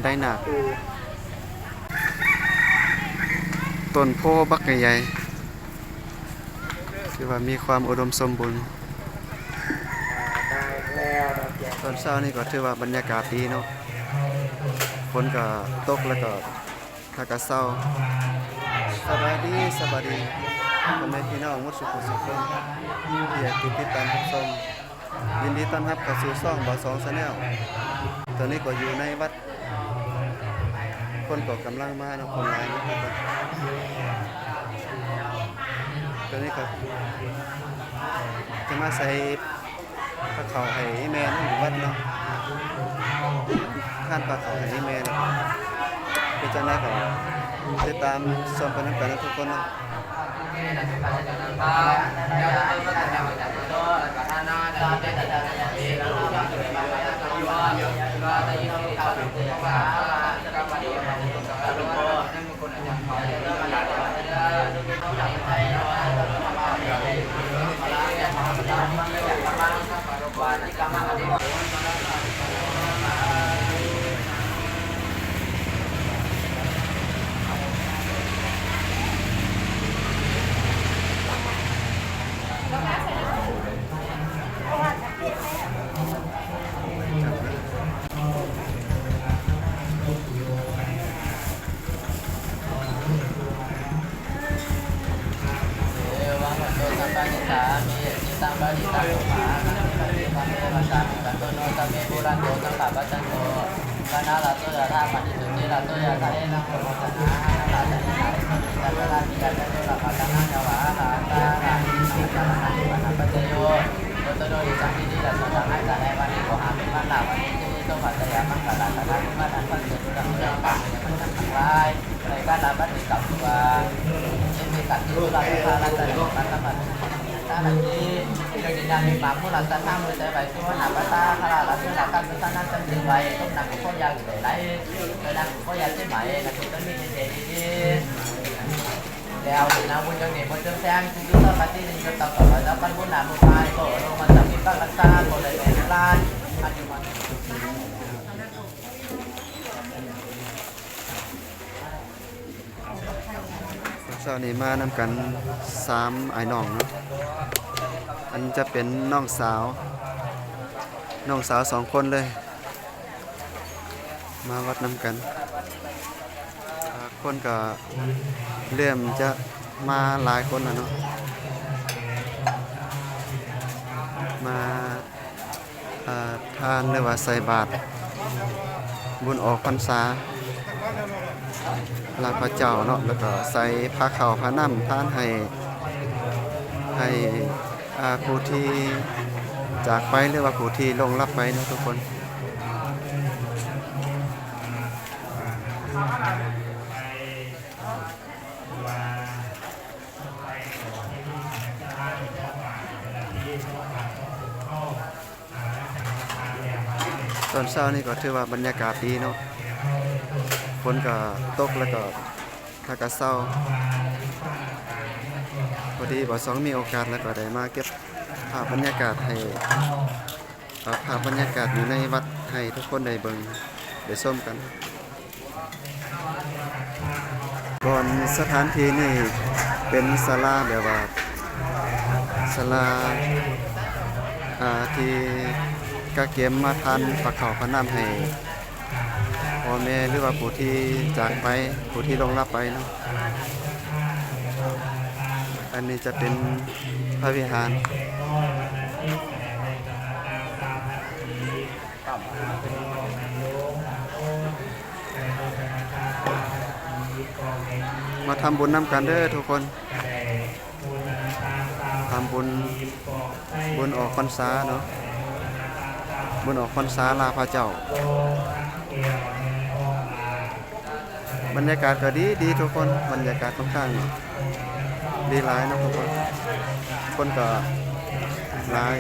ໄດ້ໜາກ ຕົ້ນໂພບັກໃຫຍ່ໆ ຖືວ່າມີຄວາມອຸດົມສົມບູນ. ຕອນເຊົ້ານີ້ກໍຖືວ່າບັນຍາກາດດີເນາະ ຝົນກໍຕົກ ແລ້ວກໍ ແລ້ວກໍເຊົ້າ. ສະບາຍດີ ສະບາຍດີ ພໍ່ແມ່ພີ່ນ້ອງໝົດສູ່ຜູ້ສູ່ຄົນ ທີ່ຕິດຕາມຮັບຊົມ. ຍິນດີຕ້ອນຮັບເຂົ້າສູ່ຊ່ອງບ່າວສອງ Channel. ຕອນນີ້ກໍຢູ່ໃນວັດ ຄົນກໍກຳລັງມາເນາະ ຄົນຫຼາຍເນາະ. ຕອນນີ້ກໍຈະມາໃສ່ພາເຂົ້າໃຫ້ອີ່ແມ່ເນາະ ຢູ່ວັດເນາະ ທານພາເຂົ້າໃຫ້ອີ່ແມ່ເນາະ. ເປັນຈັ່ງໃດກໍຕິດຕາມຊົມໄປນຳກັນເນາະທຸກຄົນເນາະ. ເຊົ້ານີ້ມານຳກັນສາມອ້າຍນ້ອງເນາະ ອັນຈະເປັນນ້ອງສາວ ນ້ອງສາວສອງຄົນເລີຍ ມາວັດນຳກັນ. ອ່າ ຄົນກໍເລີ່ມຈະມາຫຼາຍຄົນແລ້ວເນາະ ມາ ເອີ ທານ ຫຼືວ່າໃສ່ບາດບຸນອອກພັນສາລາພະເຈົ້າເນາະ ແລ້ວກໍໃສ່ພາເຂົ້າພານ້ຳທານໃຫ້ ໃຫ້ ອ່າ ຜູ້ທີ່ຈາກໄປ ຫຼືວ່າຜູ້ທີ່ລ່ວງລັບໄປເນາະທຸກຄົນ. ຕອນເຊົ້ານີ້ກໍຖືວ່າບັນຍາກາດດີເນາະ ຝົນກໍຕົກ ແລ້ວກໍ ແລ້ວກໍເຊົາ. ພໍດີບ່າວສອງມີໂອກາດ ແລ້ວກໍໄດ້ມາເກັບພາບບັນຍາກາດໃຫ້ ເອົາພາບບັນຍາກາດຢູ່ໃນວັດໃຫ້ທຸກຄົນໄດ້ເບິ່ງໄດ້ຊົມກັນ. ບ່ອນສະຖານທີ່ນີ້ເປັນສາລາແບບວ່າ ສາລາ ອ່າ ທີ່ກະກຽມມາທານພາເຂົ້າພານ້ຳໃຫ້ພໍ່ແມ່ ຫຼືວ່າຜູ້ທີ່ຈາກໄປ ຜູ້ທີ່ລ່ວງລັບໄປເນາະ. ອັນນີ້ຈະເປັນພະວິຫານ. ມາທຳບຸນນຳກັນເດີທຸກຄົນ ທຳບຸນ ບຸນອອກພັນສາເນາະ ບຸນອອກພັນສາລາພະເຈົ້າ. ບັນຍາກາດກໍດີ ດີທຸກຄົນ ບັນຍາກາດຂ້ອນຂ້າງດີຫຼາຍເນາະທຸກຄົນ ຄົນກໍຫຼາຍ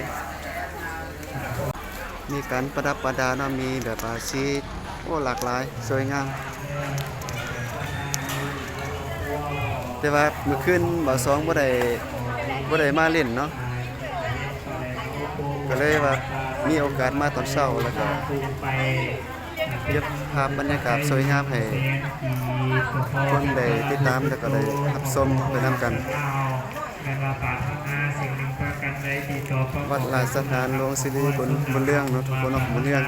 ມີການປະດັບປະດາເນາະ ມີແບບວ່າສີ ໂອ້ ຫຼາກຫຼາຍ ສວຍງາມ. ແຕ່ວ່າມື້ຄືນບ່າວສອງບໍ່ໄດ້ ບໍ່ໄດ້ມາຫຼິ້ນເນາະ ກໍເລີຍວ່າມີໂອກາດມາຕອນເຊົ້າ ແລ້ວກໍ ເກັບ ພາບບັນຍາກາດສວຍງາມໃຫ້ຄົນໄດ້ຕິດຕາມ ແລ້ວກໍໄດ້ຮັບຊົມໄປນຳກັນ. ວັດລາຊະຖານຫຼວງສິລິບຸນ ບຸນເຮືອງເນາະ ທຸກຄົນເນາະ ບຸນເຮືອງ.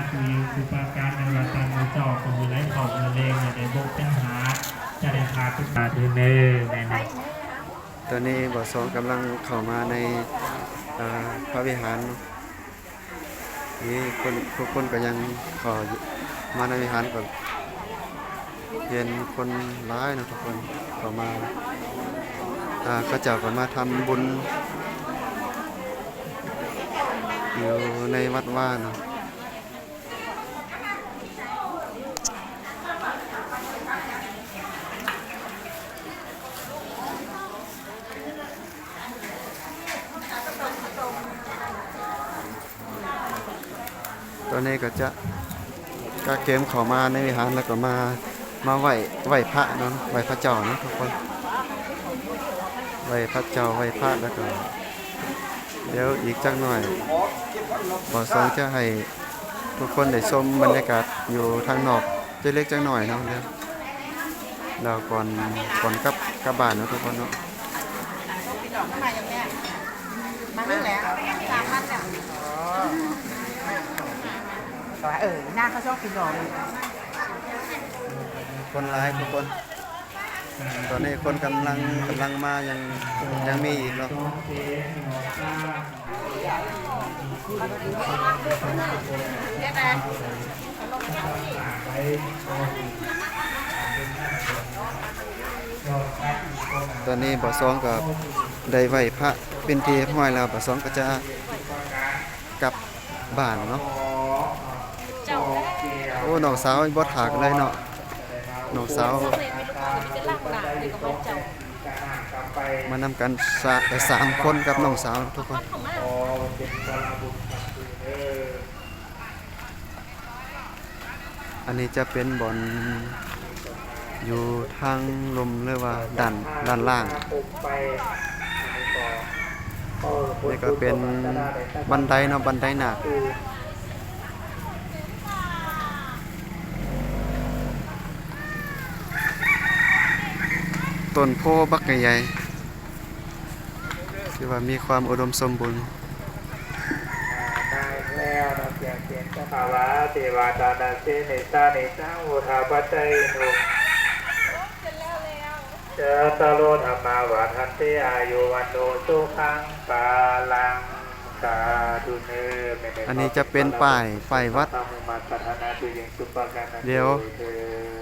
ຕອນນີ້ບ່າວສອງກຳລັງເຂົ້າມາໃນ ເອີ ພະວິຫານເນາະ. ນີ້ຄົນ ທຸກຄົນກໍຍັງເຂົ້າມາໃນວິຫານ ກໍເຫັນຄົນຫຼາຍເນາະ ທຸກຄົນເຂົ້າມາ ເຂົາເຈົ້າກໍມາທຳບຸນຢູ່ໃນວັດວາເນາະ. ຕອນນີ້ກໍຈະກະເກມເຂົ້າມາໃນວິຫານ ແລ້ວກໍມາ ມາໄຫວ້ ໄຫວ້ພະເນາະ ໄຫວ້ພະເຈົ້າເນາະ ທຸກຄົນ ໄຫວ້ພະເຈົ້າ ໄຫວ້ພະ ແລ້ວກໍດຽວອີກຈັກໜ້ອຍ ບ່າວສອງຈະໃຫ້ທຸກຄົນໄດ້ຊົມບັນຍາກາດຢູ່ທາງນອກ ຈັກເລັກຈັກໜ້ອຍເນາະ ແລ້ວກ່ອນ ກ່ອນກັບ ກັບບ້ານເນາະ ທຸກຄົນເນາະ. ມາແລ້ວ ສາມພັນແລ້ວ ເອີ ໜ້າເຂົາຊອກກິນດອກ ຄົນຫຼາຍທຸກຄົນ. ຕອນນີ້ຄົນກຳລັງ ກຳລັງມາ ຍັງ ຍັງມີອີກເນາະ. ຕອນນີ້ບ່າວສອງກໍໄດ້ໄຫວ້ພະເປັນທີ່ຮຽບຮ້ອຍແລ້ວ ບ່າວສອງກໍຈະກັບ ບ້ານເນາະ. ໂອ້ ນ້ອງສາວບໍ່ຖາກເລີຍເນາະ ນ້ອງສາວ ມານຳກັນສາມຄົນກັບນ້ອງສາວທຸກຄົນ. ອັນນີ້ຈະເປັນບ່ອນຢູ່ທາງລຸ່ມ ຫຼືວ່າດ້ານ ດ້ານລ່າງ. ນີ້ກໍເປັນບັນໄດເນາະ ບັນໄດນາກ. ຕົ້ນໂພບັກໃຫຍ່ ຖືວ່າມີຄວາມອຸດົມສົມບູນ. ມາແລ້ວເນາະ ສຽງເປັນພະວາ ເທວາ ທານະເສ ເນສາ ເນສັງ ໂອທາ ປັດຈະເອໂນ ຈັດຕາໂລ ທຳມາ ວັດທັນຕິ ອາຍຸ ວັນໂນ ສຸຂັງ ພະລັງ ສາທຸເນີ. ອັນນີ້ຈະເປັນປ້າຍ ປ້າຍວັດ. ດຽວ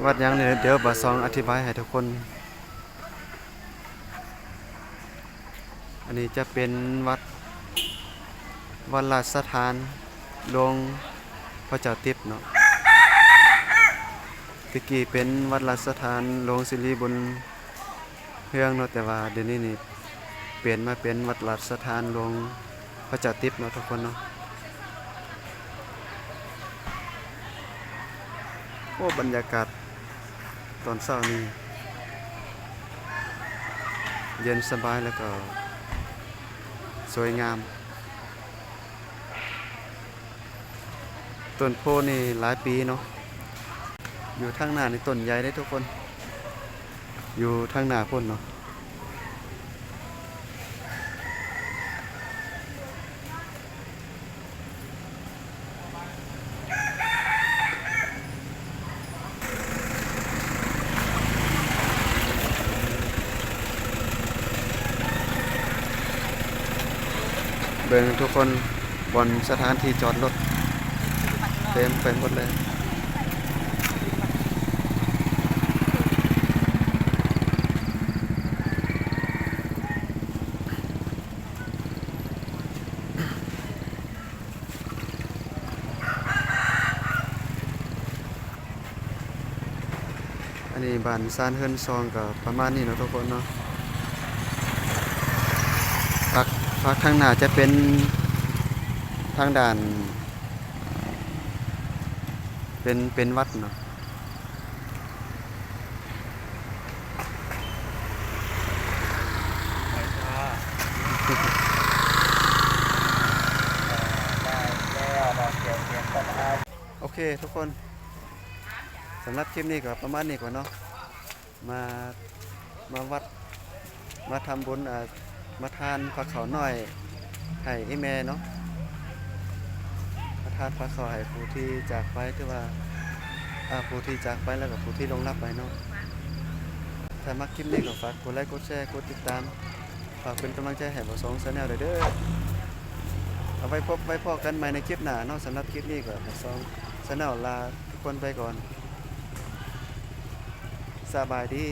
ວັດຫຍັງນີ້ ດຽວບ່າວສອງອະທິບາຍໃຫ້ທຸກຄົນ. ອັນນີ້ຈະເປັນວັດ ວັດລາຊະຖານຫຼວງພະເຈົ້າຕິບເນາະ. ແຕ່ກີ້ເປັນວັດລາຊະຖານຫຼວງສິລິບຸນເຮືອງເນາະ ແຕ່ວ່າດຽວນີ້ນີ້ປ່ຽນມາເປັນວັດລາຊະຖານຫຼວງພະເຈົ້າຕິບເນາະ ທຸກຄົນເນາະ. ໂອ້ ບັນຍາກາດຕອນເຊົ້ານີ້ເຢັນສະບາຍ ແລ້ວກໍສວຍງາມ. ຕົ້ນໂພນີ້ຫຼາຍປີເນາະ ຢູ່ທາງໜ້ານີ້ຕົ້ນໃຫຍ່ເດ້ທຸກຄົນ ຢູ່ທາງໜ້າພຸ້ນເນາະ. ເບິ່ງທຸກຄົນ ບ່ອນສະຖານທີ່ຈອດລົດເຕັມໄປໝົດເລີຍ. ອັນນີ້ບ້ານຊານເຮືອນຊ່ອງກໍປະມານນີ້ເນາະທຸກຄົນເນາະ. ພາກ ພາກທາງໜ້າຈະເປັນທາງດ້ານ ເປັນ ເປັນວັດເນາະ. ໂອເຄທຸກຄົນ. ສຳລັບຄລິບນີ້ກໍປະມານນີ້ກ່ອນເນາະ ມາ ມາວັດ ມາທຳບຸນ ອາ ມາທານພາເຂົ້ານ້ອຍໃຫ້ອີ່ແມ່ເນາະ ມາທານພາເຂົ້າໃຫ້ຜູ້ທີ່ຈາກໄປ ຖືວ່າ ອາ ຜູ້ທີ່ຈາກໄປ ແລ້ວກໍຜູ້ທີ່ລ່ວງລັບໄປເນາະ. ຖ້າມັກຄລິບນີ້ກໍຝາກກົດໄລ ກົດແຊ ກົດຕິດຕາມ ຝາກເປັນກຳລັງໃຈໃຫ້ບ່າວສອງ Channel ໄດ້ເດີ້. ເອົາໄວ້ພົບໄວ້ພໍ້ກັນໃໝ່ໃນຄລິບໜ້າເນາະ. ສຳລັບຄລິບນີ້ກໍບ່າວສອງ Channel ລາທຸກຄົນໄປກ່ອນ. ສະບາຍດີ.